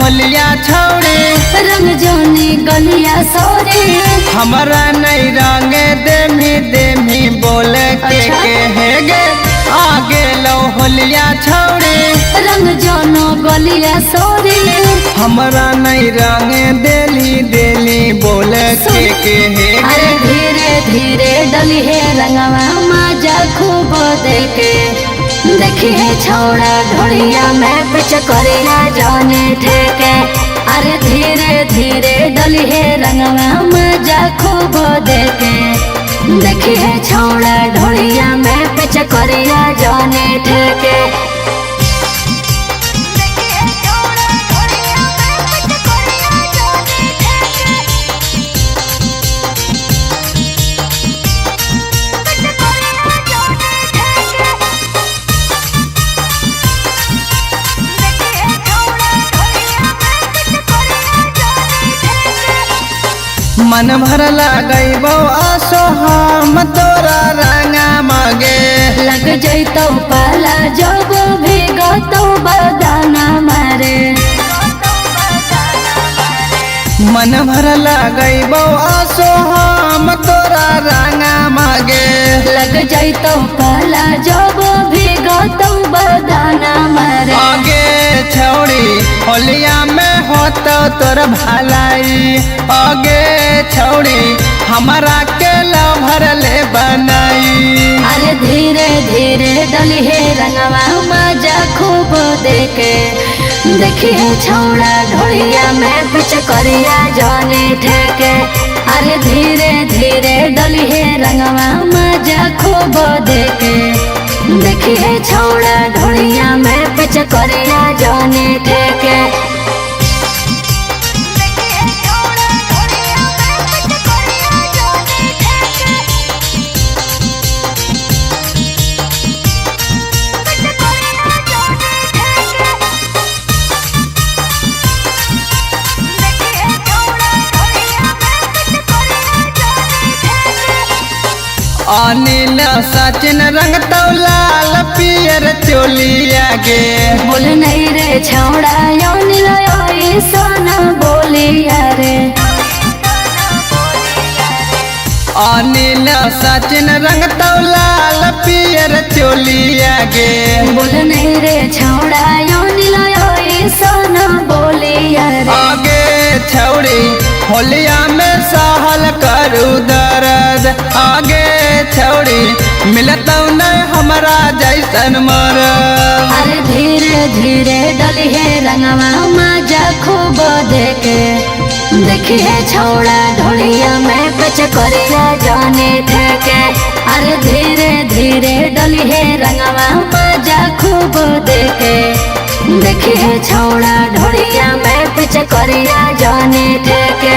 होलिया छौड़ी रंग जोनी गलिया सोरे। हमरा नहीं रंगे देमी देमी बोल के अच्छा। के हे गे आगे लो होलिया छौड़ी रंग जोनो गलिया सोरे। हमरा नहीं रंगे देली देली बोल के हे अरे गे। धीरे धीरे डली है रंगवा मजा खूब देके। देखी है छौड़ा ढोलिया में पिच करिया जाने ठेके। अरे धीरे धीरे डली है रंगवा मजा खूब देके। देखी है छौड़ा ढोलिया में पिच करिया जाने ठेके। मन भर लगैबो आसो हम तोरा रंगा मगे। लग जैतौ पाला जब भीगतौ बदाना मारे। मन भर लगैबो आसो हम तोरा रंगा मगे। लग जैतौ पाला जब भीगतौ बदाना मारे। आगे छौड़ी होलिया में होतो तोर भलाई। आगे छौड़ी हमरा के लभर ले बनाई। अरे धीरे धीरे डली है रंगवा मजा खूब देके। देखी है छौड़ा ढोलिया में पिच करिया जाने ठेके। अरे धीरे धीरे डली है रंगवा मजा खूब देके। देखी है छौड़ा ढोलिया में पिच करिया जाने ठेके। अनिल सचिन रंग तो लाल पियर चोलिया गे। बोल नहीं रे छौड़ा अनिल सोना बोलिया रे। अनिल सचिन रंग तो लाल पियर चोलिया गे। बोल नहीं रे छौड़ा अनिल सोना बोलिया रे। आगे छौड़ी होलिया में सहल करू दर्द। आगे छौड़ी मिलतौ नहीं हमरा जैसन मरद। अरे धीरे धीरे डली है रंगवा मजा खूब देके। देखी है छौड़ा ढोलिया में पिच करिया जाने ठेके। अरे धीरे धीरे डली है रंगवा मजा खूब देके। देखी है छौड़ा ढोलिया में पिच करिया जाने ठेके।